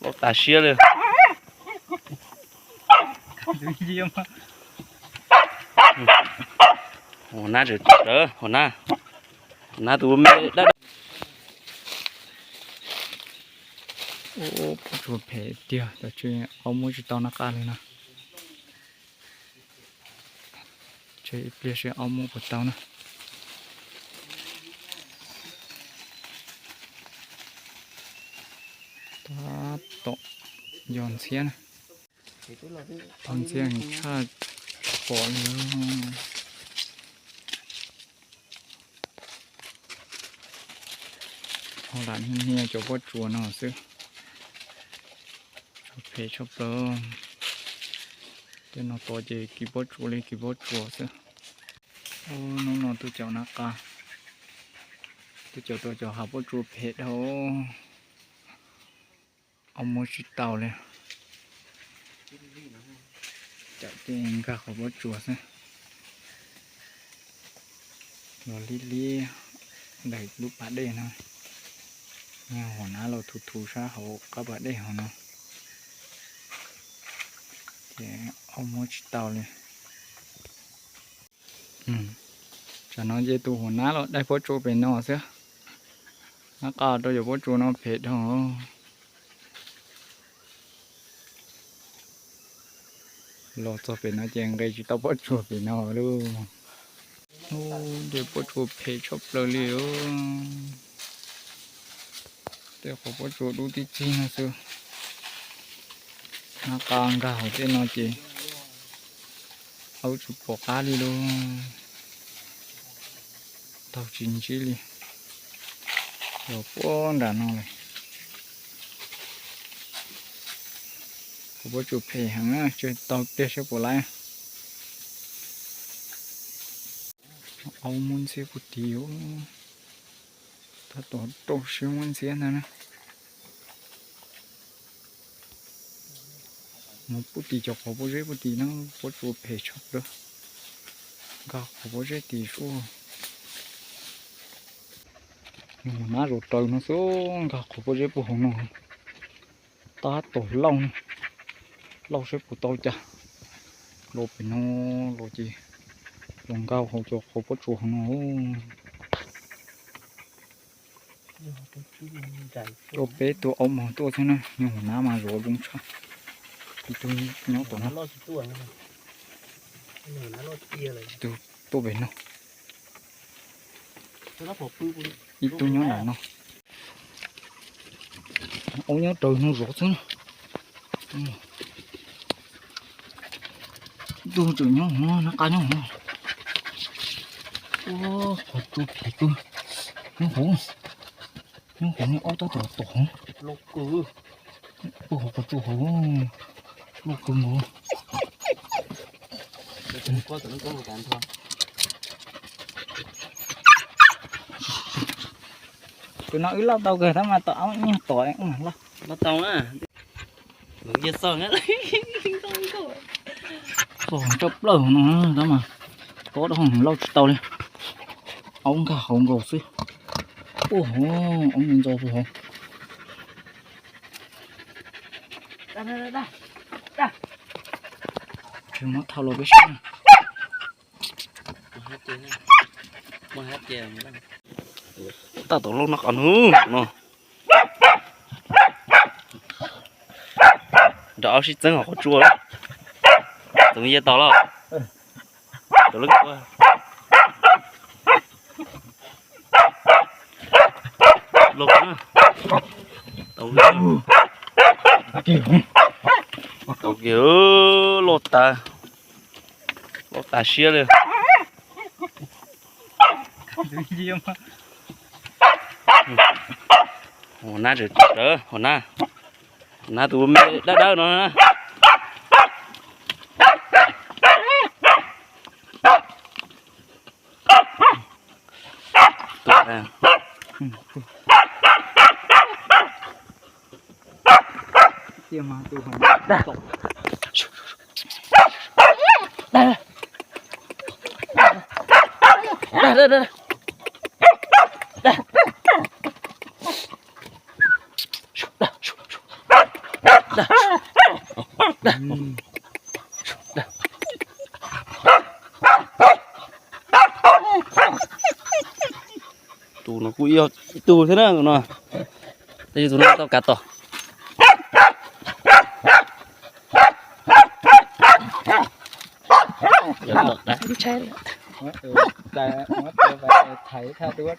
Loj tas siab li. Hauv nab tseem, hauv nab, hauv nab tus me dab dab. Pob tsuas phem tiag, aub muab tsis tau nab qa li no. Tseg ib pliag seb aub muab puas tau na. Tab tom yog ntxhiab na. Tau ntxhiab tshaj qhov li. Ho lam niaj hnia cov pob tsuas no xwb. Tsuas phem tshaj plaws. Tej no tod ces kiv pob tsuas li kiv pob tsuas xwb. Hnub no tuaj caum nab qa, tuaj caum tau cov hav pob tsuas phem dhau. Aub muab tsis tau li. Caum tej nkag qhov pob tsuas xwb. Los lib lib ntawm lub pas dej no. Hos nab los thuv thuv sab hauv qab pas dej hauv no. Ces aub muab tsis tau li. Tsam no ces tus hauv nab los dai pob tsuas pem no xwb. Nab qa rau cov pob tsuas no phem dhau. Los txog pem no ces nqis tsis tau pob tsuas pem no lauj. Ub, tej pob tsuas phem tshaj plaws li. Tej qhov pob tsuas dub tib txig no xwb. Nab qa nkag hauv tej no ces aub tsis pom qab li lauj. Taug tsis ntsib li. Los puag nram no lawm. Qhov pob tsuas phem heev, tseg tau tiag seb puas laib. Aub muab ntxhiab puag tid. Tab tom rau siab muab ntxhiab ntag na. Mus puag tim cov qhov pob zeb puag tim no, pob tsuas phem tshaj plaws. Nkag qhov pob zeb tim suab. Nab zaum raws no xwb, nkag qhov pob zeb puag hauv no. Tab tom lauj, lauj seb puas tau cas. Los pem no los ces los nkag hauv cov qhov pob tsuas hauv no. Tuaj peb tug aub mog tuaj xwb na, nyob hauv nab mas zov zoo tshaj. Ib tug nyob tom no, ib tug tuaj pem no, ib tug nyob nram no. Aub nyob raws no zov xwb. Ib tug tseem nyob hauv no, nab qa nyob hauv no. Ua, qhov tsua phem kawg. Nyob hauv, nyob hauv no aub tab tom tom hauv. Puag hauv qhov tsua hauv, loj kawg nkaus. Tus no wb lauj tau kawg tab mas tom aub nyuag tom. Lauj tau na. Los ncaj plaws no tab mas kob dab lauj tsis tau li. Aub nkag hauv nkaus xwb. Ua, aub ntxo ntxo hauv. Tsis muab thau los peb saib na. Tab tom lauj nab qa no no. Nrog aub sib txeeb hauv qhov tsua. Txoov Yias tau los. Tau kiag, loj tas, loj tas siab li. Hauv nab tseem, hauv nab, nab tus me dawb dawb no na. Dag. Dag. Dag. Tus no kuj ib tug thiab na tus no. Tab sis tus no tau kav tom. Ntshai lawm. Thaiv thaj duab.